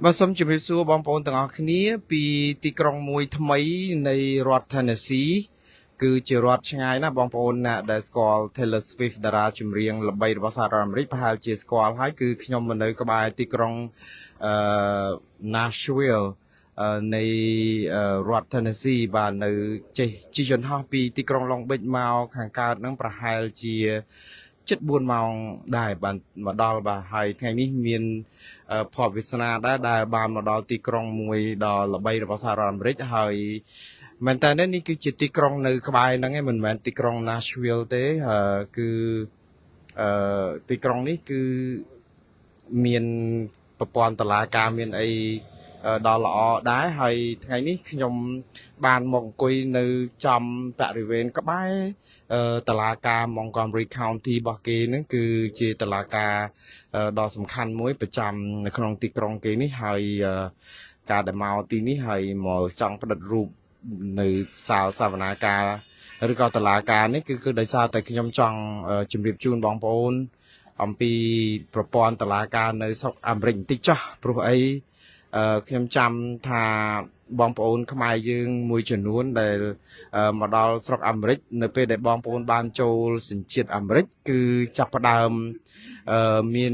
បាទសូមជម្រាបសួរបងប្អូនទាំងអស់គ្នាពីទីក្រុងមួយថ្មីនៃរដ្ឋ Tennessee គឺជារដ្ឋឆ្ងាយណាស់បងប្អូនណាដែលស្គាល់ Taylor Swift តារាចម្រៀងល្បីរបស់សហរដ្ឋអាមេរិកប្រហែលជាស្គាល់ហើយគឺខ្ញុំមកនៅក្បែរទីក្រុងអឺ Nashville អឺនៃអឺរដ្ឋ Tennessee បាទនៅជិះជិះយន្តហោះពីទីក្រុង Long Beach មកខាងកើតហ្នឹងប្រហែលជាជិត4ម៉ោងដែរបានមកដល់បាទហើយថ្ងៃនេះមានអឺភ័ព្វវាសនាដែរដែលបានមកដល់ទីក្រុងមួយដ៏ល្បីរបស់សហរដ្ឋអាមេរិកហើយមែនតើនេះគឺជាទីក្រុងនៅក្បែរហ្នឹងឯងមិនមែនទីក្រុង Nashville ទេអឺគឺអឺទីក្រុងនេះគឺមានប្រព័ន្ធតុលាការមានអីដល់ល្អដែរហើយថ្ងៃនេះខ្ញុំបានមកអង្គុយនៅចំបរិវេណក្បែរតុលាការ Montgomery County របស់គេហ្នឹងគឺជាតុលាការដ៏សំខាន់មួយប្រចាំនៅក្នុងទីក្រុងគេនេះហើយការដែលមកទីនេះហើយមកចង់ផ្ដិតរូបនៅសាលសវនាការឬក៏តុលាការនេះគឺគឺដោយសារតែខ្ញុំចង់ជម្រាបជូនបងប្អូន អំពីប្រព័ន្ធតុលាការនៅស្រុកអាមេរិកបន្តិចចុះព្រោះអីអឺខ្ញុំចាំថាបងប្អូនខ្មែរយើងមួយចំនួនដែលមកដល់ស្រុកអាមេរិកនៅពេលដែលបងប្អូនបានចូលសញ្ជាតិអាមេរិកគឺចាប់ផ្ដើមអឺមាន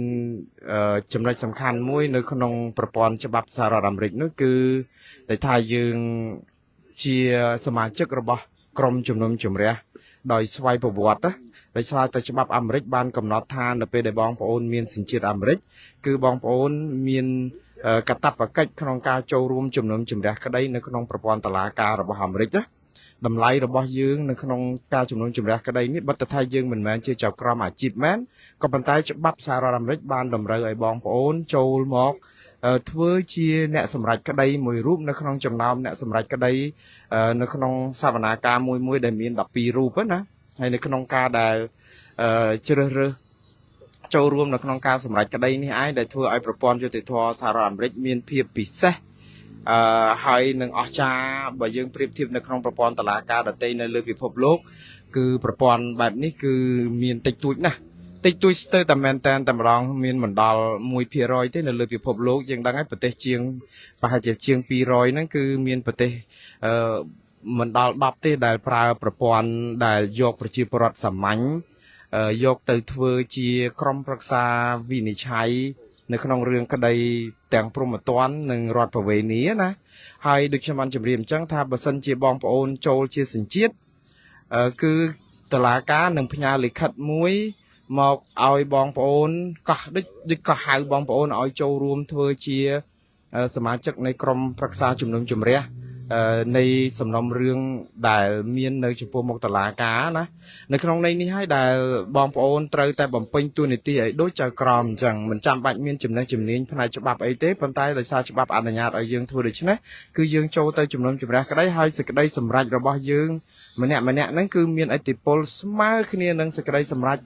ចំណុចសំខាន់មួយនៅក្នុងប្រព័ន្ធច្បាប់សហរដ្ឋអាមេរិកនោះគឺដែលថាយើងជាសមាជិករបស់ក្រុមជំនុំជម្រះដោយស្វ័យប្រវត្តិណាដោយសារតែច្បាប់អាមេរិកបានកំណត់ថានៅពេលដែលបងប្អូនមានសញ្ជាតិអាមេរិកគឺបងប្អូនមានកាតព្វកិច្ចក្នុងការចូលរួមជំនុំជម្រះក្តីនៅក្នុងប្រព័ន្ធតុលាការរបស់អាមេរិកណាតម្លៃរបស់យើងនៅក្នុងការជំនុំជម្រះក្តីនេះបើទោះថាយើងមិនមែនជាចៅក្រមអាជីពមែនក៏ប៉ុន្តែច្បាប់សហរដ្ឋអាមេរិកបានតម្រូវឲ្យបងប្អូនចូលមកធ្វើជាអ្នកសម្រេចក្តីមួយរូបនៅក្នុងចំណោមអ្នកសម្រេចក្តីនៅក្នុងសវនាការមួយមួយដែលមាន12រូបណាហើយនៅក្នុងការដែលជ្រើសរើសចូលរួមនៅក្នុងការសម្រេចក្តីនេះឯងដែលធ្វើឲ្យប្រព័ន្ធយុត្តិធម៌សហរដ្ឋអាមេរិកមានភាពពិសេសអឺហើយនឹងអស្ចារ្យបើយើងប្រៀបធៀបនៅក្នុងប្រព័ន្ធតុលាការដទៃនៅលើពិភពលោកគឺប្រព័ន្ធបែបនេះគឺមានតិចតួចណាស់តិចតួចស្ទើរតែមែនតែនតែម្ដងមានមិនដល់1%ទេនៅលើពិភពលោកយើងដឹងហើយប្រទេសជាងប្រហែលជាជាង200ហ្នឹងគឺមានប្រទេសអឺមិនដល់10ទេដែលប្រើប្រព័ន្ធដែលយកប្រជាពលរដ្ឋសាមញ្ញយកទៅធ្វើជាក្រុមប្រឹក្សាវិនិច្ឆ័យនៅក្នុងរឿងក្តីទាំងព្រហ្មទណ្ឌនិងរដ្ឋប្បវេណីណាហើយដូចខ្ញុំបានជម្រាបអញ្ចឹងថាបើសិនជាបងប្អូនចូលជាសញ្ជាតិគឺតុលាការនឹងផ្ញើលិខិតមួយមកឲ្យបងប្អូនកោះដូចដូចកោះហៅបងប្អូនឲ្យចូលរួមធ្វើជាសមាជិកនៃក្រុមប្រឹក្សាជំនុំជម្រះនៃសំណុំរឿងដែលមាននៅចំពោះមុខតុលាការណានៅក្នុងន័យនេះហើយដែលបងប្អូនត្រូវតែបំពេញតួនាទីឲ្យដូចចៅក្រមអញ្ចឹងមិនចាំបាច់មានចំណេះជំនាញផ្នែកច្បាប់អីទេប៉ុន្តែដោយសារច្បាប់អនុញ្ញាតឲ្យយើងធ្វើដូច្នេះគឺយើងចូលទៅជំនុំជម្រះក្តីហើយសេចក្តីសម្រេចរបស់យើងម្នាក់ម្នាក់ហ្នឹងគឺមានឥទ្ធិពលស្មើគ្នានឹងសេចក្តីសម្រេច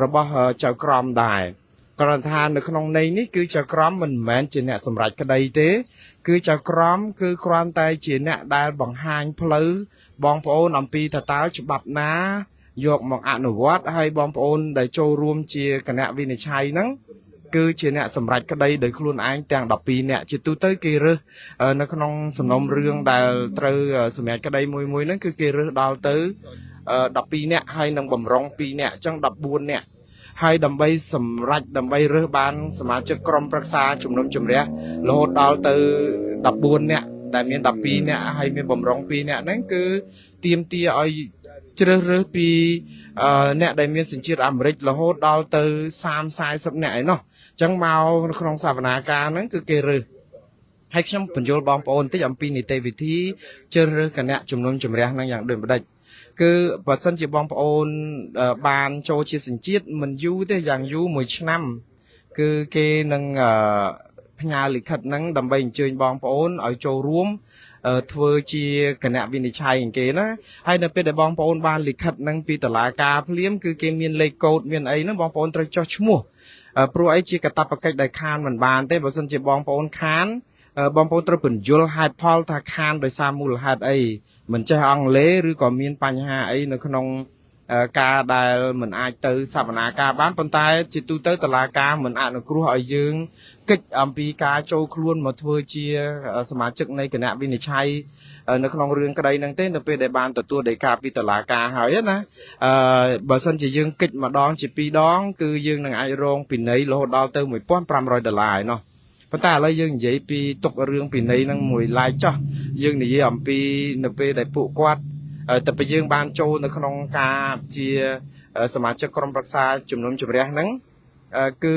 របស់ចៅក្រមដែរគ្រាន់តែថានៅក្នុងន័យនេះគឺចៅក្រមមិនមែនជាអ្នកសម្រេចក្តីទេ គឺចៅក្រមគឺគ្រាន់តែជាអ្នកដែលបង្ហាញផ្លូវបងប្អូនអំពីថាតើច្បាប់ណាយកមកអនុវត្តហើយបងប្អូនដែលចូលរួមជាគណៈវិនិច្ឆ័យហ្នឹងគឺជាអ្នកសម្រេចក្តីដោយខ្លួនឯងទាំង12នាក់ជាទូទៅគេរើសនៅក្នុងសំណុំរឿងដែលត្រូវសម្រេចក្តីមួយមួយហ្នឹងគឺគេរើសដល់ទៅ12នាក់ហើយនឹងបំរុង2នាក់អញ្ចឹង14នាក់ហើយដើម្បីសម្រេចដើម្បីរើសបានសមាជិកក្រុមប្រឹក្សាជំនុំជម្រះរហូតដល់ទៅ14នាក់ដែលមាន12នាក់ហើយមានបំរុង2នាក់ហ្នឹងគឺទាមទារឲ្យជ្រើសរើសពីអ្នកដែលមានសញ្ជាតិអាមេរិករហូតដល់ទៅ30 40នាក់ឯណោះអញ្ចឹងមកក្នុងសវនាការហ្នឹងគឺគេរើសហើយខ្ញុំពន្យល់បងប្អូនបន្តិចអំពីនីតិវិធីជ្រើសរើសគណៈជំនុំជម្រះហ្នឹងយ៉ាងដូចម្ដេចគឺបើសិនជាបងប្អូនបានចូលជាសញ្ជាតិមិនយូរទេយ៉ាងយូរមួយឆ្នាំ គឺគេនឹងផ្ញើលិខិតហ្នឹងដើម្បីអញ្ជើញបងប្អូនឲ្យចូលរួមធ្វើជាគណៈវិនិច្ឆ័យគេណាហើយនៅពេលដែលបងប្អូនបានលិខិតហ្នឹងពីតុលាការភ្លាមគឺគេមានលេខកូដមានអីហ្នឹងបងប្អូនត្រូវចុះឈ្មោះព្រោះអីជាកាតព្វកិច្ចដែលខានមិនបានទេបើសិនជាបងប្អូនខានបងប្អូនត្រូវពន្យល់ហេតុផលថាខានដោយសារមូលហេតុអីមិនចេះអង់គ្លេសឬក៏មានបញ្ហាអីនៅក្នុង ការដែលមិនអាចទៅសវនាការបានប៉ុន្តែជាទូទៅតុលាការមិនអនុគ្រោះឲ្យយើងកិច្ចអំពីការចូលខ្លួនមកធ្វើជាសមាជិកនៃគណៈវិនិច្ឆ័យនៅក្នុងរឿងក្តីហ្នឹងទេនៅពេលដែលបានទទួលដីកាពីតុលាការហើយណាបើសិនជាយើងកិច្ចម្ដងជាពីរដងគឺយើងនឹងអាចរងពិន័យរហូតដល់ទៅ1500ដុល្លារឯណោះប៉ុន្តែឥឡូវយើងនិយាយពីទុករឿងពិន័យហ្នឹងមួយឡែកចោះយើងនិយាយអំពីនៅពេលដែលពួកគាត់តែពេលយើងបានចូលនៅក្នុងការជាសមាជិកក្រុមប្រឹក្សាជំនុំជម្រះហ្នឹងគឺ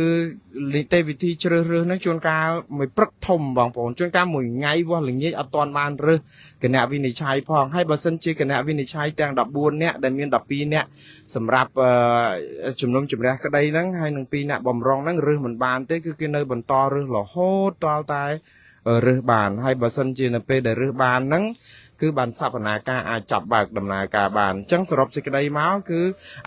នីតិវិធីជ្រើសរើសហ្នឹងជួនកាលមួយព្រឹកធំបងប្អូនជួនកាលមួយថ្ងៃវាស់ល្ងាចអត់ទាន់បានរើសគណៈវិនិច្ឆ័យផងហើយបើសិនជាគណៈវិនិច្ឆ័យទាំង14នាក់ដែលមាន12នាក់សម្រាប់ជំនុំជម្រះក្តីហ្នឹងហើយនឹង2នាក់បំរុងហ្នឹងរើសមិនបានទេគឺគេនៅបន្តរើសរហូតទាល់តែរើសបានហើយបើសិនជានៅពេលដែលរើសបានហ្នឹងគឺបានសវនាការអាចចាប់បើកដំណើរការបានអញ្ចឹងសរុបសេចក្តីមកគឺ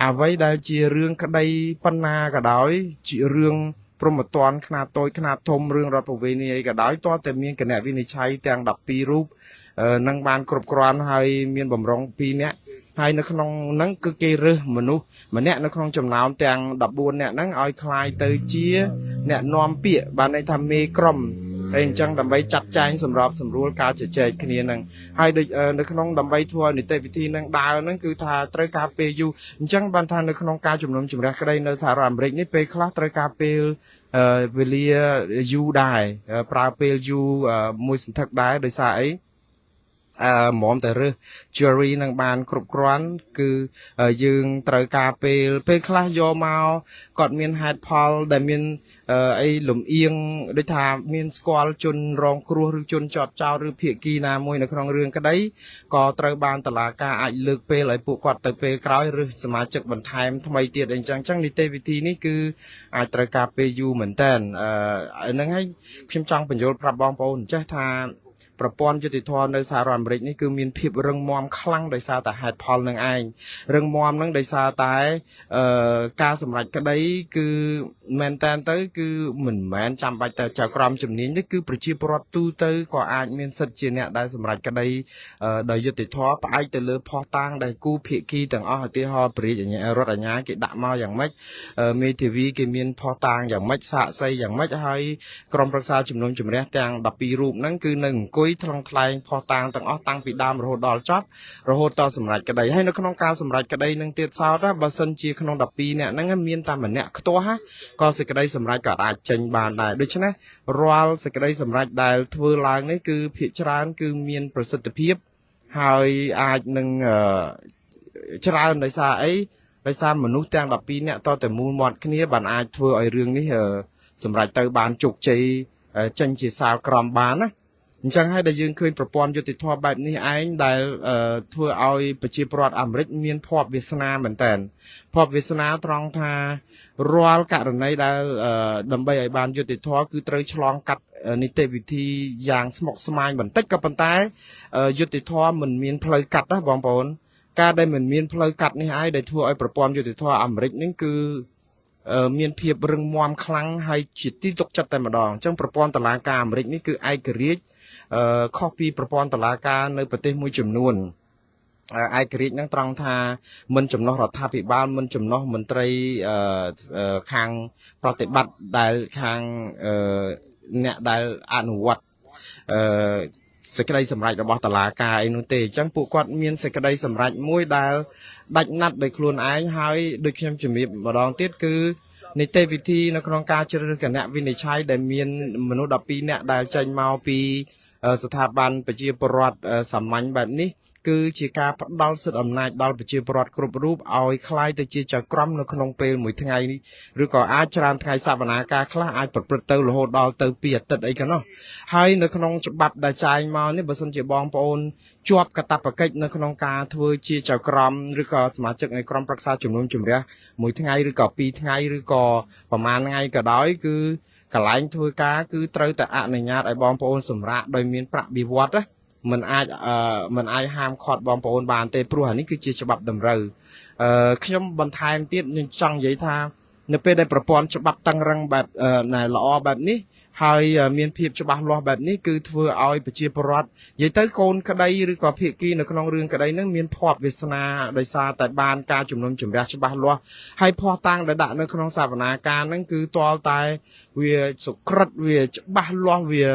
អ្វីដែលជារឿងក្តីប៉ុណ្ណាក៏ដោយជារឿងព្រហ្មទណ្ឌខ្នាតតូចខ្នាតធំរឿងរដ្ឋប្រវេណីអីក៏ដោយតើតែមានគណៈវិនិច្ឆ័យទាំង12រូបនឹងបានគ្រប់គ្រាន់ហើយមានបំរុង2នាក់ហើយនៅក្នុងហ្នឹងគឺគេរើសមនុស្សម្នាក់នៅក្នុងចំណោមទាំង14នាក់ហ្នឹងឲ្យក្លាយទៅជាអ្នកនាំពាក្យបានន័យថាមេក្រុមហើយអញ្ចឹងដើម្បីចាត់ចែងសម្របសម្រួលការជជែកគ្នាហ្នឹងហើយដូចនៅក្នុងដើម្បីធ្វើឲ្យនីតិវិធីហ្នឹងដើរហ្នឹងគឺថាត្រូវការពេលយូរអញ្ចឹងបានថានៅក្នុងការជំនុំជម្រះក្តីនៅសហរដ្ឋអាមេរិកនេះពេលខ្លះត្រូវការពេលវេលាយូរដែរប្រើពេលយូរមួយសន្ធឹកដែរដោយសារអីមុំតែរើស jury នឹងបានគ្រប់គ្រាន់គឺយើងត្រូវការពេលពេលខ្លះយកមកគាត់មានហេតុផលដែលមានអីលំអៀងដូចថាមានស្គាល់ជនរងគ្រោះឬជនជាប់ចោទឬភាគីណាមួយនៅក្នុងរឿងក្តីក៏ត្រូវបានតុលាការអាចលើកពេលឲ្យពួកគាត់ទៅពេលក្រោយឬសមាជិកបន្ថែមថ្មីទៀតអីចឹងចឹងនីតិវិធីនេះគឺអាចត្រូវការពេលយូរមែនតើហ្នឹងហើយខ្ញុំចង់បញ្យល់ប្រាប់បងប្អូនចេះថាប្រព័ន្ធយុតិធម៌នៅសហរដ្ឋអាមេរិកនេះគឺមានភាពរឹងមាំខ្លាំងដោយសារតែហេតុផលនឹងឯងរឹងមាំនឹងដោយសារតែការសម្រេចក្តីគឺមែនតើទៅគឺមិនមែនចាំបាច់តែចៅក្រមជំនាញទេគឺប្រជាពលរដ្ឋទូទៅក៏អាចមានសិទ្ធិជាអ្នកដែលសម្រេចក្តីដោយយុត្តិធម៌ផ្អែកទៅលើភស្តុតាងដែលគូភាគីទាំងអស់ឧទាហរណ៍ព្រះរាជអាជ្ញារដ្ឋអាជ្ញាគេដាក់មកយ៉ាងម៉េចមេធាវីគេមានភស្តុតាងយ៉ាងម៉េចសាក្សីយ៉ាងម៉េចហើយក្រុមប្រឹក្សាជំនុំជម្រះទាំង12រូបហ្នឹងគឺនៅអង្គុយថ្លឹងថ្លែងភស្តុតាងទាំងអស់តាំងពីដើមរហូតដល់ចប់រហូតដល់សម្រេចក្តីហើយនៅក្នុងការសម្រេចក្តីនឹងទៀតសោតណាបើសិនជាក្នុង12នាក់ហ្នឹងមានតែម្នាក់ខ្ទាស់ណាក៏សេចក្តីសម្រេចក៏អាចចេញបានដែរដូច្នេះរាល់សេចក្តីសម្រេចដែលធ្វើឡើងនេះគឺភាគច្រើនគឺមានប្រសិទ្ធភាពហើយអាចនឹងច្រើនដោយសារអីដោយសារមនុស្សទាំង12នាក់តតែមូលមាត់គ្នាបានអាចធ្វើឲ្យរឿងនេះសម្រេចទៅបានជោគជ័យចេញជាសាលក្រមបានណាអញ្ចឹងហើយដែលយើងឃើញប្រព័ន្ធយុត្តិធម៌បែបនេះឯងដែលធ្វើឲ្យប្រជាពលរដ្ឋអាមេរិកមានភ័ព្វវាសនាមែនតើភ័ព្វវាសនាត្រង់ថារាល់ករណីដែលដើម្បីឲ្យបានយុត្តិធម៌គឺត្រូវឆ្លងកាត់នីតិវិធីយ៉ាងស្មុគស្មាញបន្តិចក៏ប៉ុន្តែយុត្តិធម៌មិនមានផ្លូវកាត់ណាបងប្អូនការដែលមិនមានផ្លូវកាត់នេះឯងដែលធ្វើឲ្យប្រព័ន្ធយុត្តិធម៌អាមេរិកនេះគឺមានភាពរឹងមាំខ្លាំងហើយជាទីទុកចិត្តតែម្ដងអញ្ចឹងប្រព័ន្ធតុលាការអាមេរិកនេះគឺឯករាជ្យខុសពីប្រព័ន្ធតុលាការនៅប្រទេសមួយចំនួនឯករាជ្យហ្នឹងត្រង់ថាមិនចំណោះរដ្ឋាភិបាលមិនចំណោះមន្ត្រីខាងប្រតិបត្តិដែលខាងអ្នកដែលអនុវត្តសេចក្តីសម្រេចរបស់តុលាការអីនោះទេអញ្ចឹងពួកគាត់មានសេចក្តីសម្រេចមួយដែលដាច់ណាត់ដោយខ្លួនឯងហើយដូចខ្ញុំជំរាបម្ដងទៀតគឺនីតិវិធីនៅក្នុងការជ្រើសរើសគណៈវិនិច្ឆ័យដែលមានមនុស្ស12នាក់ដែលចេញមកពីស្ថាប័នប្រជាពលរដ្ឋសាមញ្ញបែបនេះគឺជាការផ្ដល់សិទ្ធិអំណាចដល់ប្រជាពលរដ្ឋគ្រប់រូបឲ្យក្លាយទៅជាចៅក្រមនៅក្នុងពេលមួយថ្ងៃនេះឬក៏អាចច្រើនថ្ងៃសវនាការខ្លះអាចប្រព្រឹត្តទៅរហូតដល់ទៅ2អាទិត្យអីក៏ណោះហើយនៅក្នុងច្បាប់ដែលចែងមកនេះបើសិនជាបងប្អូនជាប់កាតព្វកិច្ចនៅក្នុងការធ្វើជាចៅក្រមឬក៏សមាជិកនៃក្រុមប្រឹក្សាជំនុំជម្រះមួយថ្ងៃឬក៏ពីរថ្ងៃឬក៏ប្រហែលថ្ងៃក៏ដោយគឺកន្លែងធ្វើការគឺត្រូវតែអនុញ្ញាតឲ្យបងប្អូនសម្រាកដោយមានប្រាក់បៀវត្សណាមិនអាចហាមឃាត់បងប្អូនបានទេព្រោះអានេះគឺជាច្បាប់តម្រូវខ្ញុំបន្ថែមទៀតខ្ញុំចង់និយាយថា នៅពេលដែលប្រព័ន្ធច្បាប់តឹងរឹងបែបអឺណែល្អបែបនេះហើយមានភាពច្បាស់លាស់បែបនេះគឺធ្វើឲ្យប្រជាពលរដ្ឋនិយាយទៅកូនក្តីឬក៏ភាគីនៅក្នុងរឿងក្តីហ្នឹងមានភ័ព្វវាសនាដោយសារតែបានការជំនុំជម្រះច្បាស់លាស់ហើយភ័ស្តុតាងដែលដាក់នៅក្នុងសវនាការហ្នឹងគឺទាល់តែវាសុក្រិតវាច្បាស់លាស់វា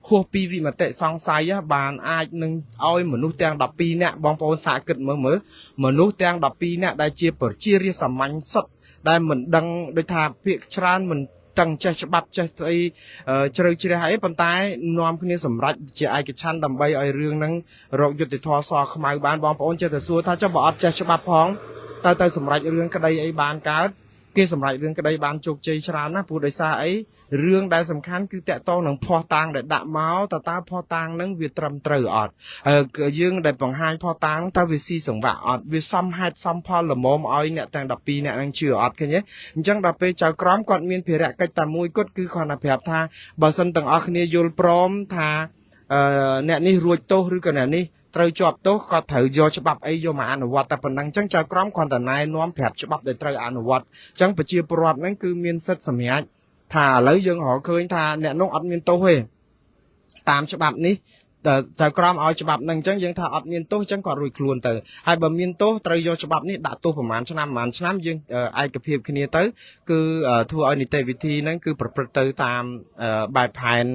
ហួសពីវិមតិសង្ស័យបានអាចនឹងឲ្យមនុស្សទាំង12នាក់បងប្អូនសាកគិតមើលមើលមនុស្សទាំង12នាក់ដែលជាប្រជារាស្ត្រសាមញ្ញសុទ្ធដែលមិនដឹងដូចថាពាក្យច្រើនមិនទាំងចេះច្បាប់ចេះស្អីជ្រៅជ្រះអីប៉ុន្តែនាំគ្នាសម្រេចជាឯកច្ឆន្ទដើម្បីឲ្យរឿងហ្នឹងរកយុត្តិធម៌សខ្មៅបានបងប្អូនចេះតែសួរថាចុះបើអត់ចេះច្បាប់ផងតើទៅសម្រេចរឿងក្តីអីបានកើតគេសម្រេចរឿងក្តីបានជោគជ័យច្រើនណាស់ព្រោះដោយសារអីរឿងដែលសំខាន់គឺតាក់ទងនឹងភ័ស្តុតាងដែលដាក់មកតើតើភ័ស្តុតាងហ្នឹងវាត្រឹមត្រូវអត់ហើយយើងដែលបង្ហាញភ័ស្តុតាងតើវាស៊ីសង្វាក់អត់វាសមហេតុសមផលល្មមឲ្យអ្នកទាំង12អ្នកហ្នឹងជឿអត់ឃើញទេអញ្ចឹងដល់ពេលចៅក្រមគាត់មានភារកិច្ចតែមួយគត់គឺគ្រាន់តែប្រាប់ថាបើសិនទាំងអស់គ្នាយល់ព្រមថាអឺអ្នកនេះរួចទោសឬក៏អ្នកនេះត្រូវជាប់ទោសក៏ត្រូវយកច្បាប់អីយកមកអនុវត្តតែប៉ុណ្ណឹងអញ្ចឹងចៅក្រមគ្រាន់តែណែនាំប្រាប់ច្បាប់ដែលត្រូវអនុវត្តអញ្ចឹងប្រជាពលរដ្ឋហ្នឹងគឺមានសិទ្ធិសម្រេចថាឥឡូវយើងរកឃើញថាអ្នកនោះអត់មានទោសទេតាមច្បាប់នេះតើចៅក្រមឲ្យច្បាប់ហ្នឹងអញ្ចឹងយើងថាអត់មានទោសអញ្ចឹងគាត់រួចខ្លួនទៅហើយបើមានទោសត្រូវយកច្បាប់នេះដាក់ទោសប្រហែលឆ្នាំប្រហែលឆ្នាំយើងឯកភាពគ្នាទៅគឺធ្វើឲ្យនីតិវិធីហ្នឹងគឺប្រព្រឹត្តទៅតាមបែបផែន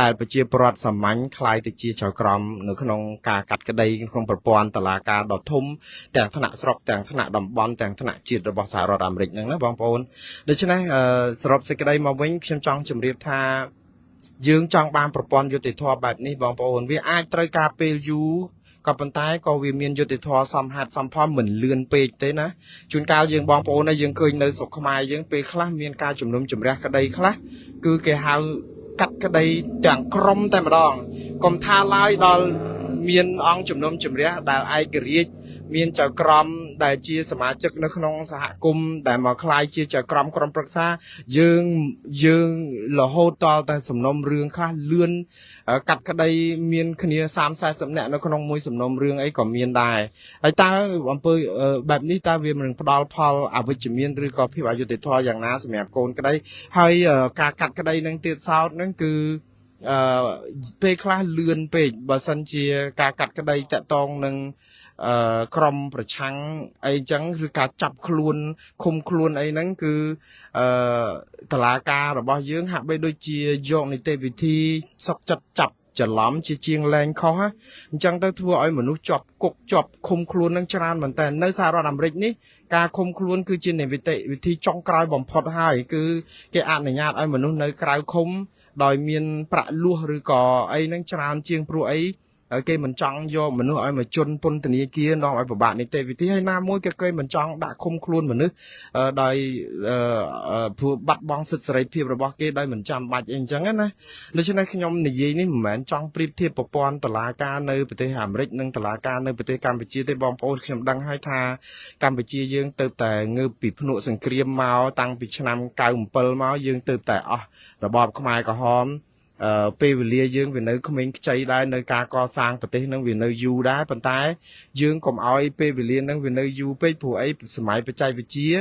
ដែលប្រជាពលរដ្ឋសាមញ្ញក្លាយទៅជាចៅក្រមនៅក្នុងការកាត់ក្តីក្នុងប្រព័ន្ធតុលាការដ៏ធំទាំងថ្នាក់ស្រុកទាំងថ្នាក់តំបន់ទាំងថ្នាក់ជាតិរបស់សហរដ្ឋអាមេរិកហ្នឹងណាបងប្អូនដូច្នេះសរុបសេចក្តីមកវិញខ្ញុំចង់ជម្រាបថាយើងចង់បានប្រព័ន្ធយុត្តិធម៌បែបនេះបងប្អូនវាអាចត្រូវការពេលយូរក៏ប៉ុន្តែក៏វាមានយុត្តិធម៌សមហេតុសមផលមិនលឿនពេកទេណាជួនកាលយើងបងប្អូនណាយើងឃើញនៅស្រុកខ្មែរយើងពេលខ្លះមានការជំនុំជម្រះក្តីខ្លះគឺគេហៅកាត់ក្តីទាំងក្រុមតែម្ដងកុំថាឡើយដល់មានអង្គជំនុំជម្រះដែលឯករាជ្យមានចៅក្រមដែលជាសមាជិកនៅក្នុងសហគមន៍ដែលមកក្លាយជាចៅក្រមក្រុមប្រឹក្សាយើងយើងរហូតតតែសំណុំរឿងខ្លះលឿនកាត់ក្តីមានគ្នា30 40នាក់នៅក្នុងមួយសំណុំរឿងអីក៏មានដែរហើយតើអំពើបែបនេះតើវាមិនផ្ដល់ផលអវិជ្ជមានឬក៏ភាពអយុត្តិធម៌យ៉ាងណាសម្រាប់កូនក្តីហើយការកាត់ក្តីនឹងទៀតសោតនឹងគឺអឺពេលខ្លះលឿនពេកបើសិនជាការកាត់ក្តីតាក់ទងនឹងអឺក្រុមប្រឆាំងអីចឹងឬការចាប់ខ្លួនឃុំខ្លួនអីហ្នឹងគឺអឺតឡាការរបស់យើងហាក់បីដូចជាយកនីតិវិធីសុកចិត្តចាប់ច្រឡំជាជាងលែងខុសអញ្ចឹងទៅធ្វើឲ្យមនុស្សជាប់គុកជាប់ឃុំខ្លួននឹងច្រើនមែនតើនៅសហរដ្ឋអាមេរិកនេះការឃុំខ្លួនគឺជានីតិវិធីចុងក្រោយបំផុតហើយគឺគេអនុញ្ញាតឲ្យមនុស្សនៅក្រៅឃុំដោយមានប្រាក់លួសឬក៏អីហ្នឹងច្រើនជាងព្រោះអីគេមិនចង់យកមនុស្សឲ្យមកជន់ពន្ធនាគារនាំឲ្យពិបាកនីតិវិធីហើយណាមួយក៏គេមិនចង់ដាក់ឃុំខ្លួនមនុស្សដោយព្រោះបាត់បង់សិទ្ធិសេរីភាពរបស់គេដោយមិនចាំបាច់អីអញ្ចឹងណាដូច្នេះខ្ញុំនិយាយនេះមិនមែនចង់ប្រៀបធៀបប្រព័ន្ធតុលាការនៅប្រទេសអាមេរិកនិងតុលាការនៅប្រទេសកម្ពុជាទេបងប្អូនខ្ញុំដឹងហើយថាកម្ពុជាយើងទៅតែងើបពីភ្នក់សង្គ្រាមមកតាំងពីឆ្នាំ97មកយើងទៅតែអស់របបខ្មែរក្រហមអឺពេលវេលាយើងវានៅក្មេងខ្ចីដែរនៅការកសាងប្រទេសនឹងវានៅយូរដែរប៉ុន្តែយើងកុំឲ្យពេលវេលានឹងវានៅយូរពេកព្រោះអីសម័យបច្ចេកវិទ្យា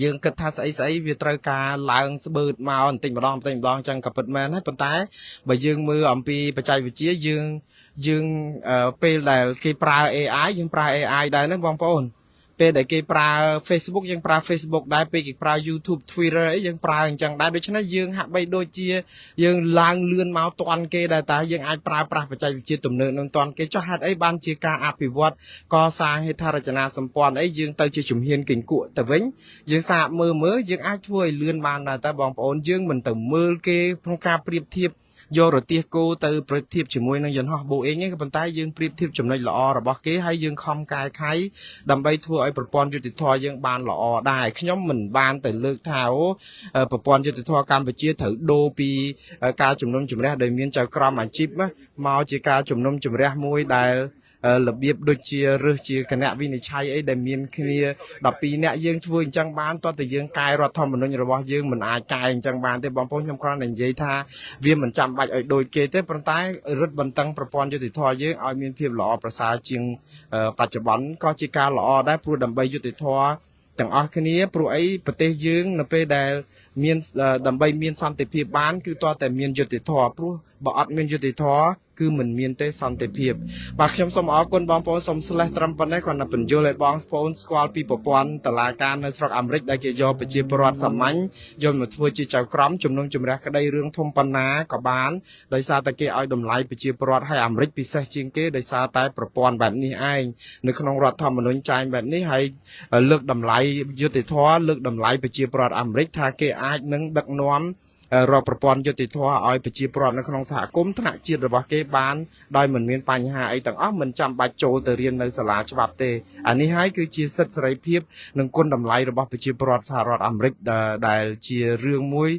យើងគិតថាស្អីស្អីវាត្រូវការឡើងស្បឺតមកបន្តិចម្ដងបន្តិចម្ដងចឹងក៏ពិតមែនហើយប៉ុន្តែបើយើងមើលអំពីបច្ចេកវិទ្យាយើងយើងពេលដែលគេប្រើ AI យើងប្រើ AI ដែរហ្នឹងបងប្អូនពេលដែលគេប្រើ Facebook យើងប្រើ Facebook ដែរពេលគេប្រើ YouTube Twitter អីយើងប្រើអញ្ចឹងដែរដូច្នេះយើងហាក់បីដូចជាយើងឡើងលឿនមកទាន់គេដែរតើយើងអាចប្រើប្រាស់បច្ចេកវិទ្យាទំនើបនឹងទាន់គេចុះហេតុអីបានជាការអភិវឌ្ឍកសាងហេដ្ឋារចនាសម្ព័ន្ធអីយើងទៅជាជំហានកេងគក់ទៅវិញយើងសាកមើលមើលយើងអាចធ្វើឲ្យលឿនបានដែរតែបងប្អូនយើងមិនទៅមើលគេក្នុងការប្រៀបធៀបយករទេះគោទៅប្រៀបធៀបជាមួយនឹងយន្តហោះបូអេងទេក៏ប៉ុន្តែយើងប្រៀបធៀបចំណុចល្អរបស់គេហើយយើងខំកែខៃដើម្បីធ្វើឲ្យប្រព័ន្ធយុត្តិធម៌យើងបានល្អដែរខ្ញុំមិនបានទៅលើកថាអូប្រព័ន្ធយុត្តិធម៌កម្ពុជាត្រូវដូរពីការជំនុំជម្រះដោយមានចៅក្រមអាជីពមកជាការជំនុំជម្រះមួយដែលរបៀបដូចជារើសជាគណៈវិនិច្ឆ័យអីដែលមានគ្នា12នាក់យើងធ្វើអញ្ចឹងបានតោះតែយើងកែរដ្ឋធម្មនុញ្ញរបស់យើងមិនអាចកែអញ្ចឹងបានទេបងប្អូនខ្ញុំគ្រាន់តែនិយាយថាវាមិនចាំបាច់ឲ្យដូចគេទេប៉ុន្តែរឹតបន្តឹងប្រព័ន្ធយុត្តិធម៌យើងឲ្យមានភាពល្អប្រសើរជាងបច្ចុប្បន្នក៏ជាការល្អដែរព្រោះដើម្បីយុត្តិធម៌ ទាំងអស់គ្នាព្រោះអីប្រទេសយើងនៅពេលដែលមានដើម្បីមានសន្តិភាពបានគឺតើតែមានយុត្តិធម៌ព្រោះបើអត់មានយុត្តិធម៌គឺមិនមានទេសន្តិភាពបាទខ្ញុំសូមអរគុណបងប្អូនសូម slash ត្រឹមប៉ុណ្ណេះគ្រាន់តែពន្យល់ឲ្យបងប្អូនស្គាល់ពីប្រព័ន្ធតុលាការនៅស្រុកអាមេរិកដែលគេយកប្រជាពលរដ្ឋសាមញ្ញយកមកធ្វើជាចៅក្រមជំនុំជម្រះក្តីរឿងធំប៉ុណ្ណាក៏បានដោយសារតែគេឲ្យតម្លៃប្រជាពលរដ្ឋឲ្យអាមេរិកពិសេសជាងគេដោយសារតែប្រព័ន្ធបែបនេះឯងនៅក្នុងរដ្ឋធម្មនុញ្ញចែងបែបនេះហើយលើកតម្លៃយុត្តិធម៌លើកតម្លៃប្រជាពលរដ្ឋអាមេរិកថាគេអាចនឹងដឹកនាំរកប្រព័ន្ធយុត្តិធម៌ឲ្យប្រជាពលរដ្ឋនៅក្នុងសហគមន៍ថ្នាក់ជាតិរបស់គេបានដោយមិនមានបញ្ហាអីទាំងអស់មិនចាំបាច់ចូលទៅរៀននៅសាលាច្បាប់ទេអានេះហើយគឺជាសិទ្ធិសេរីភាពនិងគុណតម្លៃរបស់ប្រជាពលរដ្ឋសហរដ្ឋអាមេរិកដែលជារឿងមួយ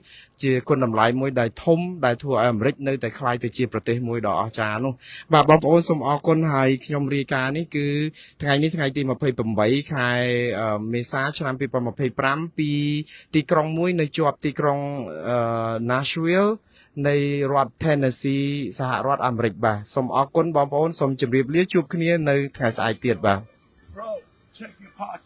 ជាគុណតម្លៃមួយដែលធំដែលធ្វើឲ្យអាមេរិកនៅតែក្លាយទៅជាប្រទេសមួយដ៏អស្ចារ្យនោះបាទបងប្អូនសូមអរគុណហើយខ្ញុំរាយការណ៍នេះគឺថ្ងៃនេះថ្ងៃទី28ខែមេសាឆ្នាំ2025ពីទីក្រុងមួយនៅជាប់ទីក្រុង Nashville នៃរដ្ឋ Tennessee សហរដ្ឋអាមេរិកបាទសូមអរគុណបងប្អូនសូមជម្រាបលាជួបគ្នានៅថ្ងៃស្អែកទៀតបាទ Bro, check your pocket.